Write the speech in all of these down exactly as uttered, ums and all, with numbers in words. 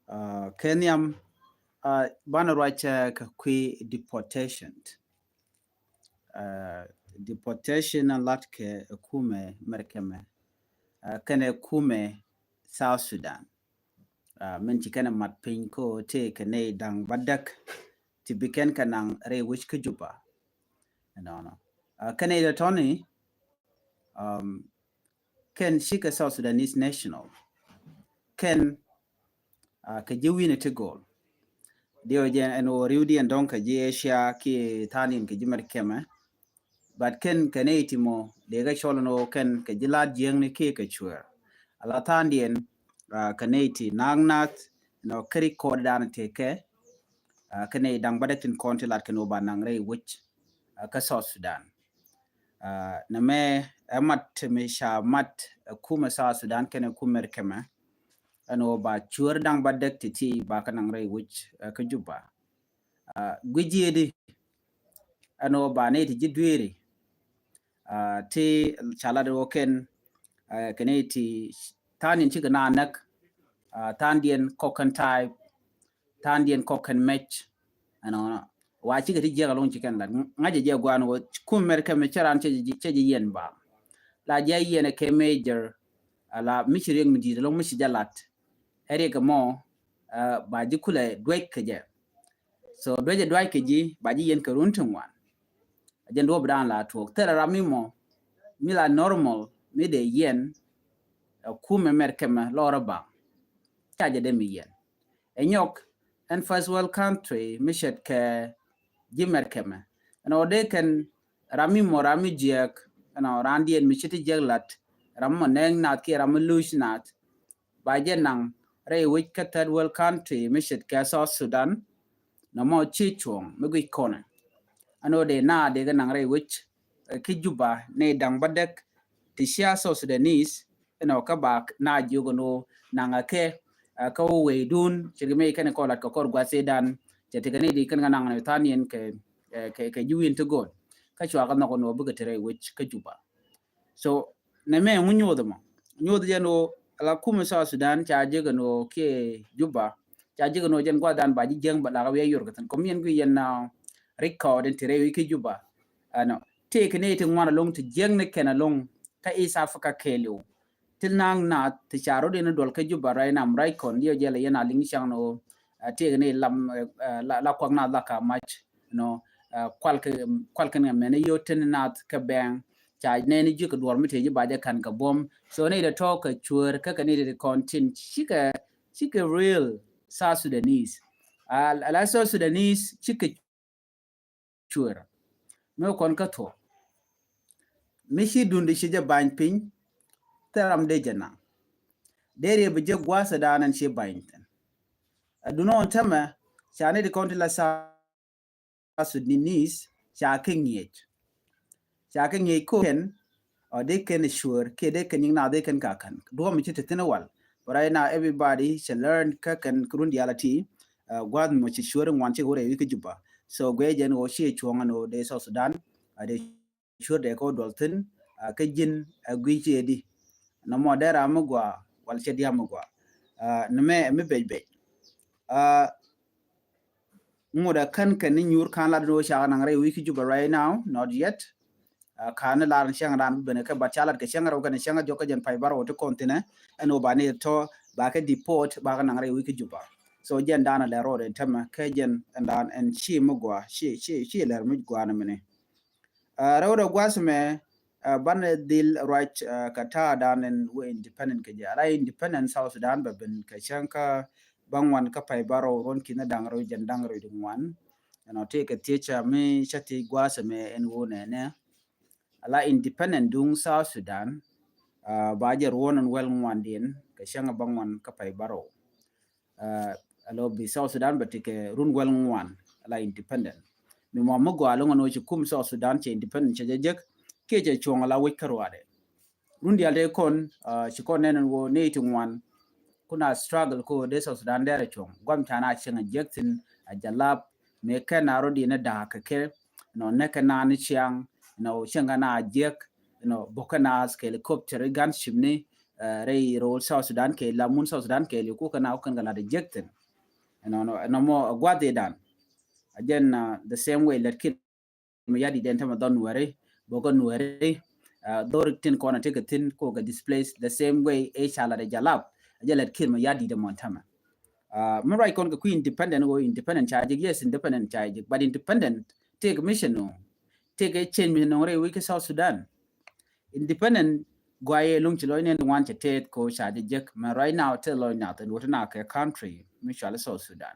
Kɛ nhiam banɛ ruacɛ kɛ kui̱ deportation. Deportation a lat kɛ kumɛ Mɛrkɛmɛ kɛnɛ kumɛ South Sudan. Min ci kɛnɛ mat piny ko tëë kɛ nɛy da̱ŋ bädäk ti bi kɛn kɛ naŋ rɛy wec kä Juba. Ɛnɔnɔ kɛnɛ idɛ tɔni kɛn cikɛ South Sudanese national. Kɛn kɛ ji̱ wi̱nɛ ti go̱o̱l. Diɛ wä jɛ ɛn wä riw diɛn dɔ̱ŋ kɛ ji̱ Asia kiɛ tha̱a̱n diɛn kɛ ji̱ Mɛrkɛmɛ. But kɛn kɛ nɛy ti mɔ dee kɛ cɔl ɛn wä kɛn kɛ ji̱ la̱t jiäkni kiɛ kɛ cuɛɛr. Ala tha̱a̱n diɛn kɛ nɛy ti na̱a̱k nath nɔ kɛ record dan tekɛ kɛ nɛy da̱ŋ bädäk tin kɔn ti lat kɛn wä ba naŋ rɛy wec kä South Sudan. Nɛ mɛ ɛ mat mi ca mat ɛ kumɛ South Sudan kɛnɛ kumɛ Mɛrkɛmɛ. Ɛn wä ba cuɛɛr da̱ŋ bädäk ti ti ba kɛ naŋ rɛy wec kä Juba. Gui̱c jiɛdi ɛn wä ba nɛy ti ji̱ dueeri ti ca lat wä kɛn kɛ nɛy ti tha̱a̱n diɛn cikɛ na näk. Tha̱a̱n diɛn kɔk kɛn ta̱a̱ tha̱a̱n diɛn kɔk kɛn mɛc. Ɛnɔnɔ wa cikɛ ti jiɛk ɛlɔŋ ci kɛn lat ŋa̱cɛ jiɛk gua̱a̱n wä kumɛ Mɛrkɛmɛ cɛ ran cɛ ji̱ yɛn ba la jiɛk yɛn ɛ kɛ major. Ala mi ci riɛk mi di̱i̱t ɛlɔŋ mi ci jɛ lat ɛ riɛk ɛmɔ ba ji̱ kulɛ duec kɛ jɛ. So duec ɛ duac kɛ ji̱ ba ji̱ yɛn kɛ run ti ŋuan. A jɛn duɔ̱p dan la tuɔɔk thilɛ ram mi mɔ mi la normal mi dee yɛn ɛ kumɛ Mɛrkɛmɛ lɔrä baŋ. Ca jɛ dee mi yɛn ɛ nyɔk ɛn first world country mi ce̱tkɛ ji̱ Mɛrkɛmɛ. Ɛn ɔ dee kɛn ram mi mɔ ram mi jiɛk ɛn ɔ ran diɛn mi ci ti jiɛk lat ram mɔ nɛɛŋ nath kiɛ ram mi luc nath. Ba jɛ naŋ rɛy wec kä third world country mi ce̱tkɛ South Sudan. Nɔmɔ ci cuɔ̱ŋ mi guic kɔnɛ ɛn ɔ dee na dee kɛ naŋ rɛy wec kä Juba nɛy da̱ŋ bädäk ti cia South Sudanese. Ɛn ɔ kä ba na jiök ɛn ɔ naŋ a kɛ kä wä wee dun ce̱tkɛ mi kɛn kɔ lat kɛ kɔr gua̱th idan. Cɛ tekɛ ni di kɛn kɛ naŋ ni tha̱a̱n yɛn kɛ kɛ kɛ ji̱ wi̱n ti go̱o̱l kä cua kɛ nhɔk ɛn ɔ bikɛ ti rɛy wec kä Juba. So nɛ mɛ ŋu nyoth mɔ nyoth jɛ ɛn ɔ ala kumɛ South Sudan ca jiök ɛn ɔ kiɛ Juba ca jiök ɛn ɔ jɛn gua̱th dan ba ji̱ jiäŋ ba la kɛ wi̱i̱ yor kɛ thin kɔm yɛn kui̱ yɛn na record in ti rɛy wec kä Juba. Ɛnɔ tëëk ni ti ŋuan ɛlɔŋ ti jiäkni kɛn ɛlɔŋ kä East Africa kɛɛliw. Ti naŋ nath ti ca rot in duɔl kä Juba right now right kɔn diɛ jɛ lɛ yɛn a liŋ cäŋ ni ɣöö tëëk ni lam la kuak nath la ka mac nɔ kual kɛ kual kɛn kɛ mɛn yio̱ tin nath kɛ bɛŋ. Ca nɛn ji̱ kɛ duɔl mi tëë ji̱ ba jɛ ka̱n kɛ buɔ̱m so ni dee tɔ̱ kɛ cueer kä kɛ ni dee kɔn tin cikɛ cikɛ real South Sudanese. Ala South Sudanese cikɛ cueer mi kɔn kä thuɔ̱k. Mi ci dundi ci jɛ bany piny thil ram dee jɛ naŋ. Dee riɛ bi jɛ gua̱a̱th ɛ daanɛ ci bany thin. Ɛ dunɔ tämɛ ca ni di kɔn ti la South Sudanese ca kɛ ŋiɛc. Ca kɛ ŋiɛc ko kɛn ɔ dee kɛn cueer kiɛ dee kɛn nyiŋ na dee kɛn ka kɛn duɔ̱m ci ti thin wal. But right now everybody cɛ learn kä kɛn run diality. Gua̱a̱th mɔ ci cueer ŋuan ci wurɛ wi̱i̱ kä Juba. So guiɛ jɛn wä ci cuɔ̱ŋ ɛn wä dee South Sudan a dee cueer dee kɛ wä duɔl thin kä ji̱n a gui̱ ci ɛ di. Nɔmɔ dee ram mi gua wal cɛ diam mi gua. Ni mɛ mi bec bec. Ŋut a kän kɛn ni nyuur kan lat ni wä cakɛ naŋ rɛy wi̱i̱ kä Juba right now, not yet. Kan ni lar ni cäŋ dan bi ben kɛ bat ca lat kɛ cäŋ rɛw kɛn cäŋ jɔk kä jɛn pay bar wä ti kɔn thinɛ ɛn wä ba ni tɔ ba kɛ deport ba kɛ naŋ rɛy wi̱i̱ kä Juba. So jɛn dan lɛ rɔɔd ɛn tämɛ kɛ jɛn ɛn dan ɛn ci mi gua ci ci ci lɛr mi gua ni mini. Rɛw rɛw gua̱th mɛ banɛ dhil ruac kɛ ta̱a̱ dan ɛn wä independent kɛ jɛ ala independent South Sudan bɛ ben kɛ cäŋ kä bä ŋuan kä pay bä rɔw ruɔn kinɛ da̱ŋ rɛw jɛn da̱ŋ rɛw di ŋuan. Ɛnɔ tëë kɛ thiec ca mi ca thiec gua̱a̱th mɛ ɛn wä nɛnɛ. Ala independent duŋ South Sudan ba jɛ ruɔn ɛn wɛl ŋuan diɛn kɛ cäŋ bä ŋuan kä pay bä rɔw. Alo bi South Sudan bɛ ti kɛ run wɛl ŋuan ala independent. Mi mɔ mi gɔaa loŋ ɛn wä ci kum South Sudan cɛ independent cɛ jɛ jek kiɛ cɛ cuɔ̱ŋ ala wec kä ruaadɛ. Run dial te kɔn ci kɔn nɛn ɛn wä nɛy ti ŋuan. Kun a struggle ko dee South Sudan dɛr a cuɔ̱ŋ guam can a cieŋ a jek thin a jalap. Mi kɛn a rɔ di ni da̱a̱ kɛ kɛ nɔ nɛ kɛ naan ni ciaŋ nɔ cieŋ kɛ na a jek nɔ bok kɛ na helicopter gunship ni. rɛy rol South Sudan kɛ la mun South Sudan kɛ li kukɛ na kukɛn kɛ lat ɛ jek thin. Ɛnɔ mɔ guath idan. A jɛn the same way lɛt Kiir Mayardit den tämɛ dhɔn Nuɛri bokɛ Nuɛri. Dhɔr tin kɔn a tekɛ thin kukɛ displace the same way ɛ ca lat ɛ Jalap. A jɛ lɛt Kiir Mayardit ɛmɔ tämɛ. Mi ruac kɔn kɛ kui̱ independent wä independent ca jek, yes, independent ca jek, but independent tëëkɛ mission nɔ, tëëkɛ change mission nɔ rɛy wec kä South Sudan. Independent gɔaa yɛ luŋ ci lɔc nɛn ŋuan cɛ tëët ko ca jɛ jek, mɛ right now tëë lɔc nath ɛn wä ti na kɛ country mi cual South Sudan.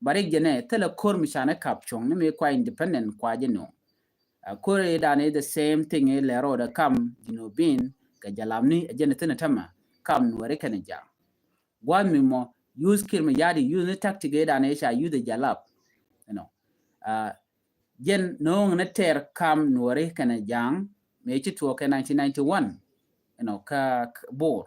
But rik jɛ nɛ thilɛ ko̱r mi ca nɛ kap cuɔ̱ŋ ni mi kua independent kua jɛ nɔ. Ko̱r idan i̱ the same thing i̱ lɛ road ɛ kam Junubin kɛ Jalamni ɛ jɛn i̱ thin ɛ tämɛ kam Nuɛri kɛn ɛ Jaŋ. Gua̱a̱th mi mɔ use Kiir Mayardit use ni tactic i̱ dan i̱ ca use ɛ Jalap. You know, jɛn no̱o̱ŋ ni tɛr kam Nuɛri kɛnɛ Jaŋ mëë ci tuɔɔk kɛ nineteen ninety-one. You know, kä Bor.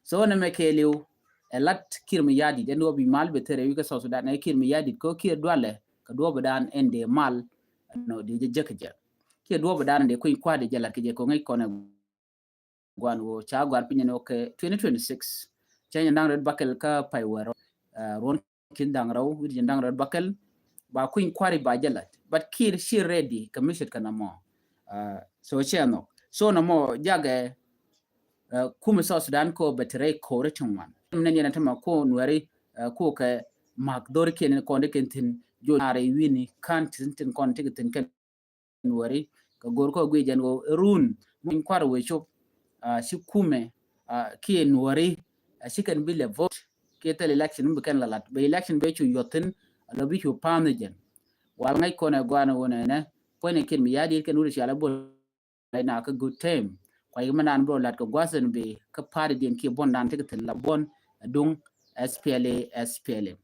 So ni mɛ kɛɛliw ɛ lat Kiir Mayardit ɛn wä bi mal bɛ thɛrɛ wi̱i̱ kä South Sudan ɛ Kiir Mayardit kä Kiir dualɛ kɛ duɔpɛ dan ɛn dee mal. You know, dee jɛ jek kɛ jɛ Kiir duɔpɛ dan ɛn dee kui̱ kua̱a̱t dee jɛ lat kɛ jɛ kɛ ŋäc kɔn ɛ guan wä ca guan piny ni wä kɛ twenty twenty-six. Cɛ nyɛ daŋ rɛt bakɛl kä pay wɛr ruɔn kin daŋ rɛw wi̱t nyɛ daŋ rɛt bakɛl ba kui̱ny kuari ba jɛ lat. But Kiir ci ready kɛ mi ce̱tkɛ na mɔ. So cɛ nhɔk so na mɔ jakɛ kumɛ South Sudan ko bɛ ti rɛy ko̱ri ti ŋuan. Nɛn yɛn a tämɛ ko Nuɛri ko kɛ mak dhori kiɛn kɔn di kɛn thin jo naarɛ wi̱ni kan tin tin kɔn ti kɛ thin kɛn Nuɛri kɛ go̱r kɔ guic jɛn ɣöö run muny kuar wee cop. Ci kumɛ kiɛ Nuɛri ci kɛn bi lɛ vote kiɛ thil election mi bi kɛn la lat bɛ election bɛ cu yuɔthin. Lɔ bi cu pa̱a̱n ni jɛn wal ŋäc kɔn ɛ guan ɣöö nɛnɛ puɔ̱ny ɛ Kiir Mayardit kɛn wut ɛ cial ɛ bol. Right now kä good time kuay kä mɛ naan bro lat kɛ gua̱thin bi kä party diɛn kiɛ buɔn dan ti kɛ thil la buɔn ɛ duŋ. S P L A, S P L M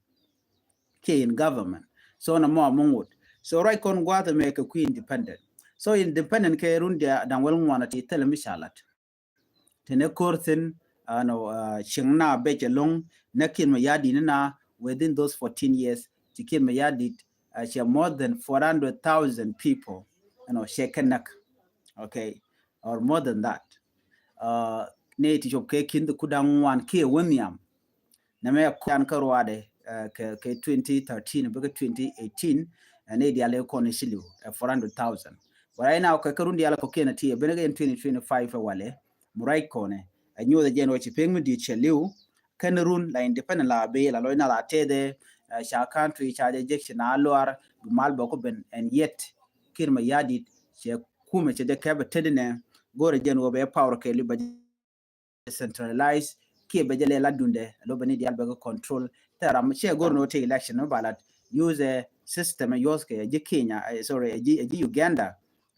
kiɛ in government. So na mɔ a muŋ wut so right kɔn gua̱th ɛmɛ kɛ kui̱ independent. So independent kɛ run dia daŋ wel ŋuan a ti thil mi ca lat. Tɛnɛ ko̱r thin ɛnɔ cieŋ na bɛc ɛlɔŋ nɛ Kiir Mayardit ni na within those fourteen years ci Kiir Mayardit cɛ more than four hundred thousand people ɛnɔ cɛ kɛ näk. Okay, or more than that. Ni ti cop kɛ kin di kudaŋ wan kiɛ wä nhiam. Nɛ mɛ kuan kä ruadɛ kɛ twenty thirteen bikɛ twenty eighteen. Ni dial ɛ kɔn ci liw ɛ four hundred thousand. But right now kɛ kɛ run dial kɔ kiɛn a ti ɛ ben kɛ yɛn twenty twenty-five ɛ walɛ. Mu right kɔnɛ ɛ nyoth ɛ jɛn wä ci pek mi dit cɛ liw. Kɛn run la independent la bee la lɔc na la tɛthɛ ca country ca jɛ jek ci na luar bi mal bɛ ku ben. And yet Kiir Mayardit cɛ kumɛ cɛ jɛ kɛpɛ tedinɛ go̱rɛ jɛn wä bɛ power kɛ liw bɛ centralize kiɛ bɛ jɛ lɛ la dundɛ lo bɛ ni dial bɛ kɛ control. Tɛ ram cɛ go̱r ni wä tɛ election ni ba lat use system ɛ yuɔth kɛ ɛ ji̱ Kenya, sorry, ɛ ji̱ Uganda.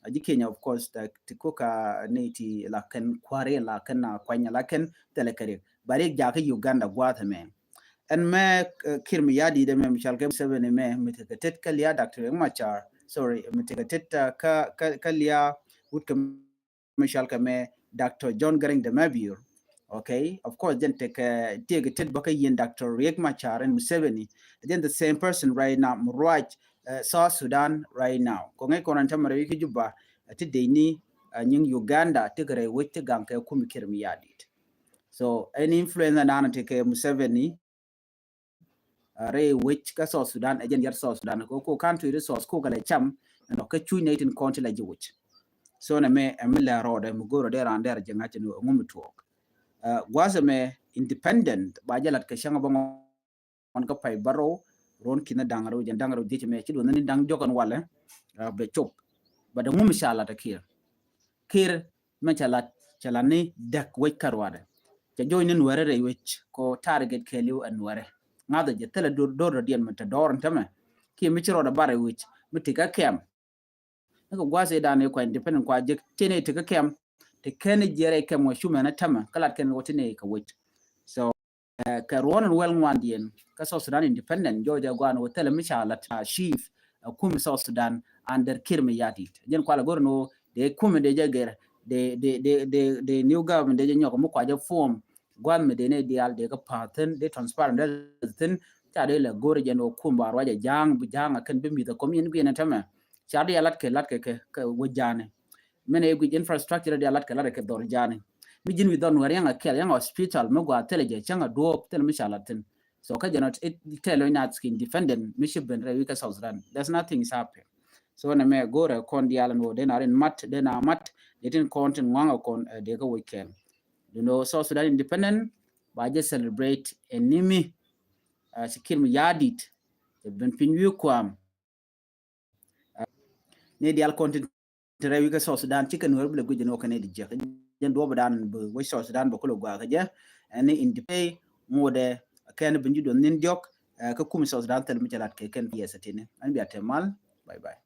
Ɛ ji̱ Kenya of course ti koka ni ti la kɛn kuari la kɛn na kuany la kɛn thɛlɛ kɛ rik ba rik jakä Uganda gua̱a̱th ɛmɛ. Ɛn mɛ Kiir Mayardit ɛmɛ mi cal kɛ Museveni mɛ mi tekɛ tet kä lia Doctor Riek Machar, sorry, mi tekɛ tet kä lia wut kɛ mi cal kɛ mɛ Doctor John Garang de Mabior. Okay, of course jɛn tekɛ tiek tet bä kä yien Doctor Riek Machar and Museveni. Jɛn the same person right now mi ruac South Sudan right now. Kɔ ŋäc kɔn an tamɛ rɛy ki Juba ti dec ni nyiŋ Uganda ti kɛ rɛy wec ti gaŋ kɛ kumi Kiir Mayardit. So any influence an an tekɛ Museveni rɛy wec kä South Sudan ɛ jɛn yɛr South Sudan ko ko country resource ko kɛ lɛ cam. Ɛnɔ kä cuc nɛ itin kɔn ti la ji̱ wec. So nɛ mɛ ɛmi lɛ rɔɔdɛ mi go̱rɔ dee ran dɛr jɛ ŋa̱c ni ŋumi tuɔɔk. Gua̱th ɛmɛ independent ba jɛ lat kɛ cäŋ bä ŋɔn kä pay bärɔw. Ruɔn kinɛ da̱ŋ rɛw jɛn da̱ŋ rɛw ji̱ cɛ mɛ ci duɔth ni da̱ŋ jɔkɛn walɛ bɛ cop. Bɛ dɛ ŋumi ca lat ɛ Kiir. Kiir mɛ cɛ lat cɛ lat ni däk wec kä ruadɛ. Cɛ joc ni Nuɛrɛ rɛy wec ko target kɛɛliw ɛ Nuɛrɛ. Ŋa̱thɛ jɛ thilɛ do̱r dɔ̱diɛn mi te dɔɔr ni tämɛ kiɛ mi ci rɔɔdɛ bar rɛy wec mi ti kä kɛm. Ni kɛ gua̱a̱th i̱ dan i̱ kua independent kua jek tin i̱ ti kä kɛm ti kɛn i̱ jiɛrɛ i̱ kɛm ŋɔ cumɛ ni tämɛ kä lat kɛn kɛ wä tin i̱ kɛ wec. So kɛ ruɔ̱n in wɛl ŋuandiɛn kä South Sudan independent jɔɔc ɛ guan wä thilɛ mi ca lat a chief ɛ kumi South Sudan under Kiir Mayardit. Jɛn kualɛ go̱r ni wä dee kumi dee jɛ gɛr dee dee dee dee new government dee jɛ nyɔk mi kua jɛ form. Gua̱th mi dee ni diaal dee kä pa̱a̱th thi̱n dee transparent dee thi̱n. Ca dee lɛ go̱r jɛn wä kum ba ruac ɛ ja̱a̱ŋ bi ja̱a̱ŋ ɛ kɛn bi mi̱th ɛ kɔm yɛn guiɛn ɛ tämɛ. Ca dee a lat kɛ lat kɛ kɛ wä ja̱a̱ni. Mɛn ɛ guic infrastructure dee a lat kɛ lat kɛ dhɔr ja̱a̱ni. mi ji̱n wi̱i̱ dhɔr Nuɛr yaŋ a kɛl, yaŋ a hospital, mi gua thilɛ jɛ cäŋ a duɔ̱ɔ̱p, thilɛ mi ca la̱t thi̱n. So kä jɛ nɔ tɛl lɔc naath kɛ independent mi ci ben rɛy wi̱i̱ kä South Sudan. There's nothing is happening. So nɛ mɛ go̱rɛ kɔn diaal ɛn ɣöö dee na rin mat, dee na mat, dee tin kɔn tin ŋuaŋ a kɔn, eh, dee kä wec kɛl. You know, South Sudan independent, ba jɛ celebrate ɛn ni mi. Ah, ci Kiir Mayardit, cɛ ben piny wi̱i̱ kuam. Ah, ni diaal kɔn tin te rɛy wi̱i̱ kä South Sudan, ci kɛ Nuɛr bi lɛ guic jɛ ni wä kɛn ni di jiäk. Jɛn duɔ̱ɔ̱p dan bi wec South Sudan bɛ kulɛ gua̱a̱ kɛ jɛ. Ɛn ni independent ŋotdɛ kɛn bi nyi duɔth ni̱n diɔ̱k, eh, kä kum South Sudan thil mi cɛ lat kɛ kɛn yes tini. Ɛn bia te mal. Bye bye.